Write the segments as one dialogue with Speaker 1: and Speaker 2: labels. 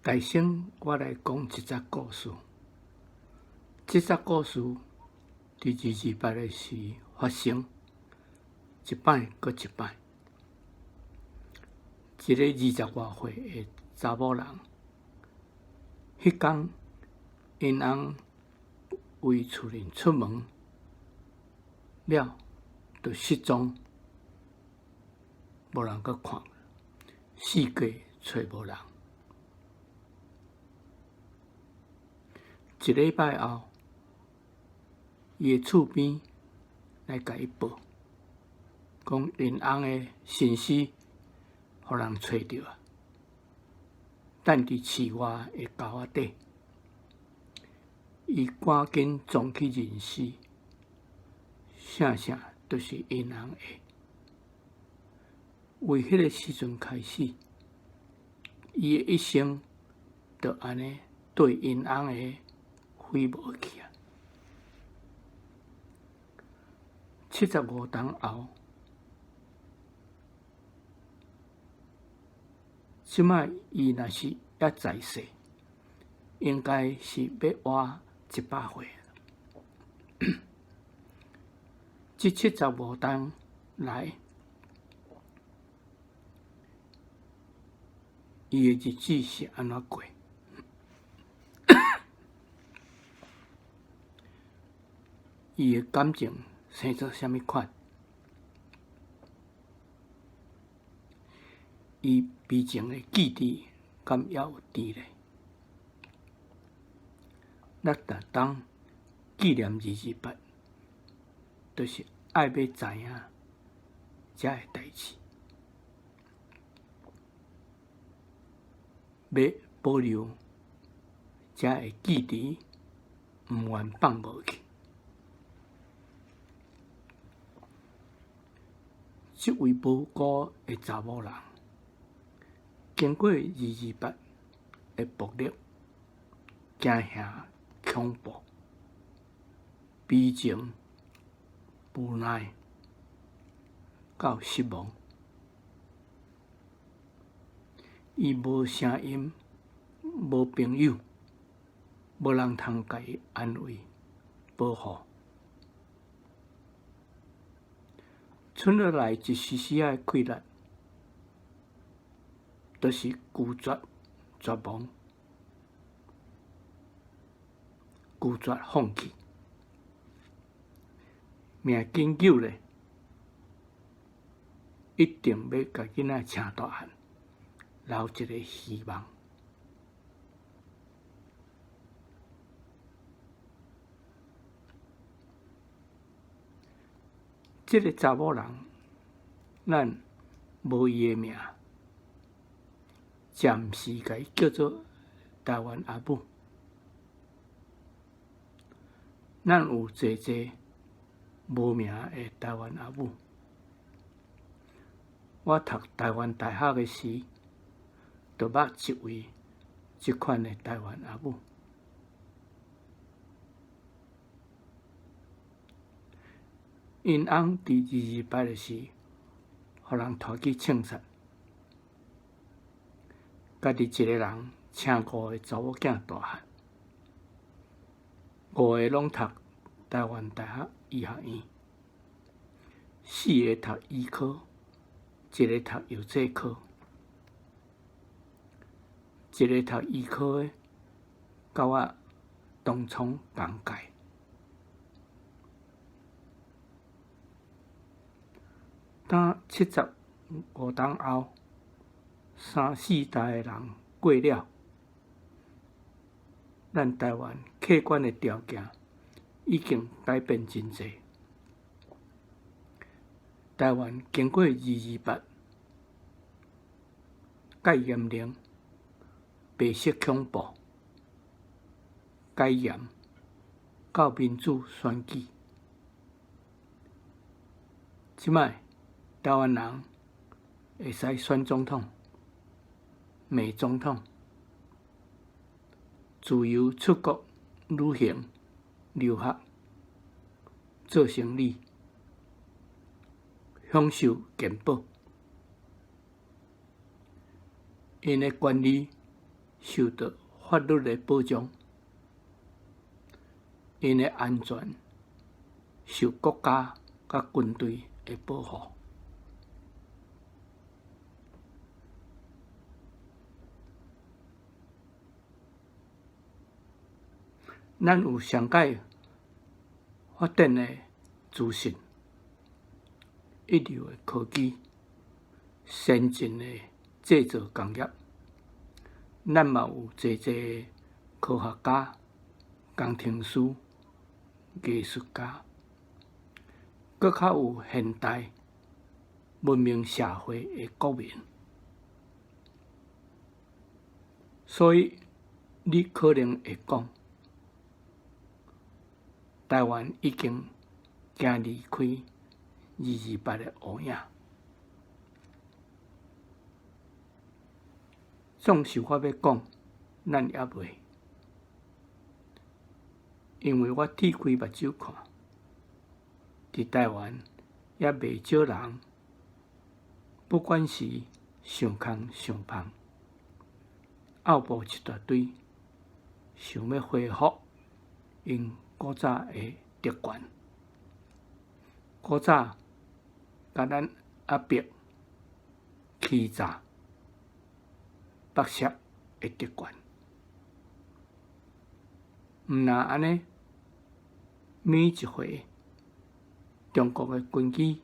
Speaker 1: 大先，我來講一則故事。這則故事佇二二八的時發生，一擺閣一擺。一个二十外歲的查某人，彼工𪜶翁為厝裡出門了，就失蹤，無人閣看，四界揣無人。一禮拜後，伊的厝邊來共伊報，講𪜶翁的身屍予人揣著啊，等佇市外的溝仔底。伊趕緊衝去認屍，啥啥都是𪜶翁的。為彼个時陣開始，伊的一生就按呢綴𪜶翁的飛無去啊！75冬後，這擺伊若是猶在世，應該是欲活100歲。這七十五冬來，伊的日子是按怎過？伊的感情生做啥物款？伊悲情的記憶敢猶有佇咧？咱逐冬紀念二二八，就是愛欲知影這个代誌，欲保留這个記憶，毋願放無去。這位無辜的查某人，經過二二八的暴力、驚嚇、恐怖、悲情、無奈到失望，伊無聲音，無朋友，無人通共伊安慰、保護。賰落來一絲絲仔的氣力，就是拒絕絕望，拒絕放棄。命緊揪咧，一定欲共囡仔生大漢，留一个希望。這个查某人，咱無伊的名，暫時共伊叫做台灣阿母。咱有濟濟無名的台灣阿母。我讀台灣大學的時，就捌一位這款的台灣阿母。𪜶翁佇二二八的時，予人拖去槍殺，家己一个人生五个查某囝大漢，五个攏讀台灣大學醫學院，四个讀醫科，一个讀藥劑科，一个讀醫科的，佮我同窗同屆。當75冬後，三四代的人過了，咱台灣客觀的條件已經改變真濟。台灣經過二二八、戒嚴令、白色恐怖、解嚴到民主選舉，這擺台灣人會使選總統、罵總統，自由出國旅行、留學、做生理、享受健保，𪜶的權利受著法律的保障，𪜶的安全受國家佮軍隊的保護。咱有上蓋發展的資訊，一流的科技，先進的製造工業，咱嘛有濟濟科學家、工程師、藝術家，閣較有現代文明社會的國民。所以，你可能會講，台灣已經行離開二二八的烏影。總是我欲講，咱猶未，因為我鐵開目睭看，佇台灣也袂少人，不管是想空想胖，拗步一大堆，想欲恢復𪜶古早的特權。古早共咱壓迫、欺詐、剝削的特權，毋若按呢，每一回中國的軍機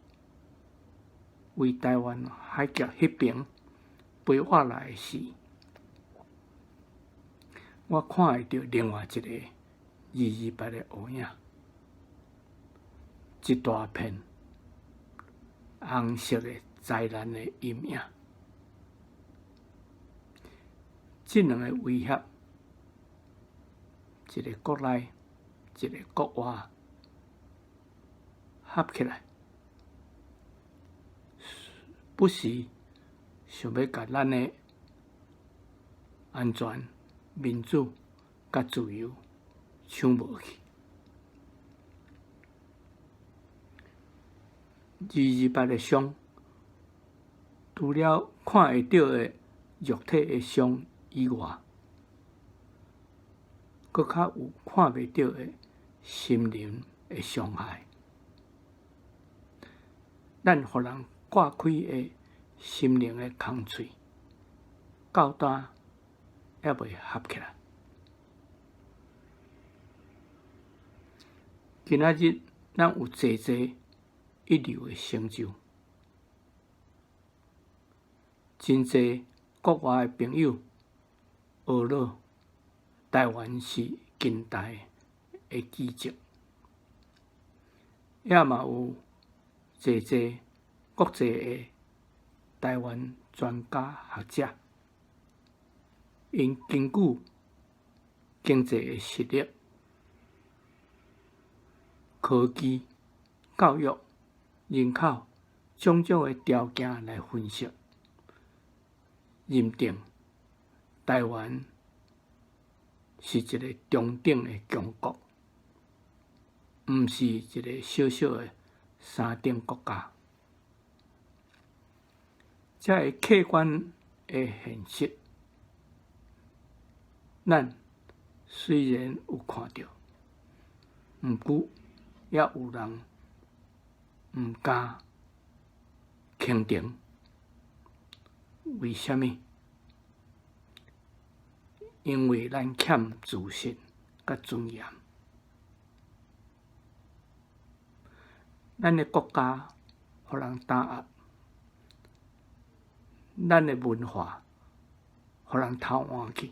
Speaker 1: 為臺灣海峽彼爿飛倚來時，我看會著另外一个二二八的烏影，一大片紅色的災難的陰影。這兩个威脅，一个國內，一个國外，合起來，不時想欲共咱的安全、民主佮自由搶無去。二二八的傷，除了看會著的肉體的傷以外，閣較有看袂著的心靈的傷害。咱予人割開的心靈的空喙，到今猶未合起來。今仔日咱有濟濟一流的成就，真濟國外的朋友懊惱台灣是近代的奇蹟，也嘛有濟濟國際的台灣專家學者，𪜶根據經濟的實力、科技、教育、人口種種的條件來分析，認定台灣是一个中等的強國，毋是一个小小的三等國家。這个客觀的現實，咱雖然有看著，毋過也有人毋敢肯定。為啥物？因為咱欠自信佮尊嚴。咱的國家予人打壓，咱的文化予人偷換去，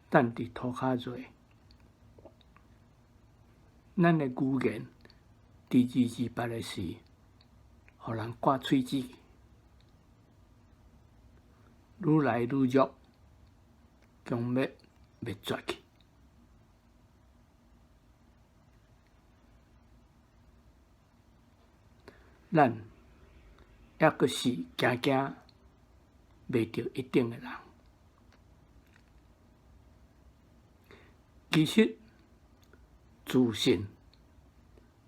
Speaker 1: 等佇塗跤做。咱的語言佇二二八的時，予人割喙舌，愈來愈弱，強欲滅絕去。咱猶閣是驚驚袂著一等的人。其實，自信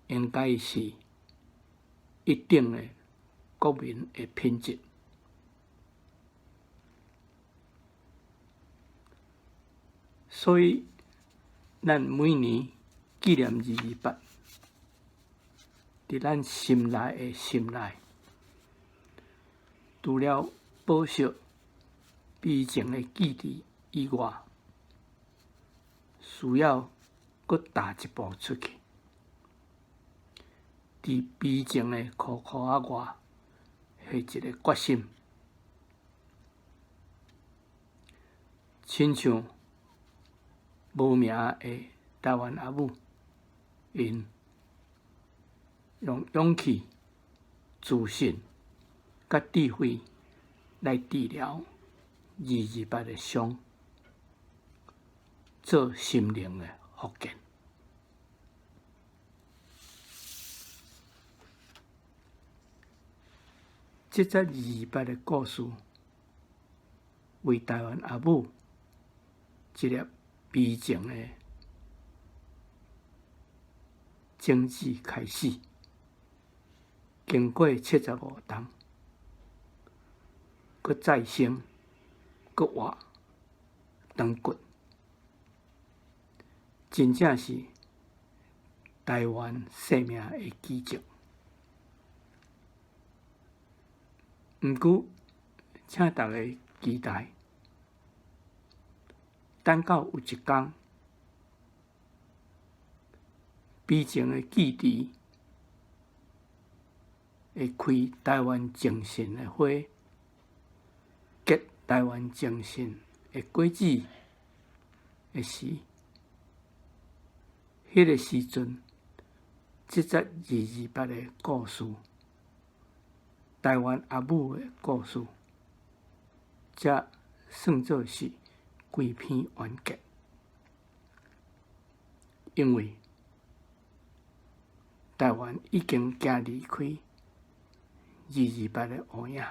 Speaker 1: 應該是一等的國民的品質。所以，咱每年紀念二二八，佇咱心內的心內，除了寶惜悲情的記憶以外，需要閣踏一步出去，佇悲情的箍箍仔外，下一个決心，親像無名的台灣阿母，𪜶用勇氣、自信佮智慧來治療二二八的傷，做心靈的復健。這則二二八的故事，為台灣阿母一粒悲情的種子開始，經過75冬，閣再生，閣活長骨，真正是台灣生命的奇蹟。毋過，請大家期待，等到有一天，悲情的記憶會開台灣精神的花，結台灣精神的果子的時，彼個時陣，這則二二八的故事，台灣阿母的故事，才算做是規篇完結。因為台灣已經行離開二二八的烏影。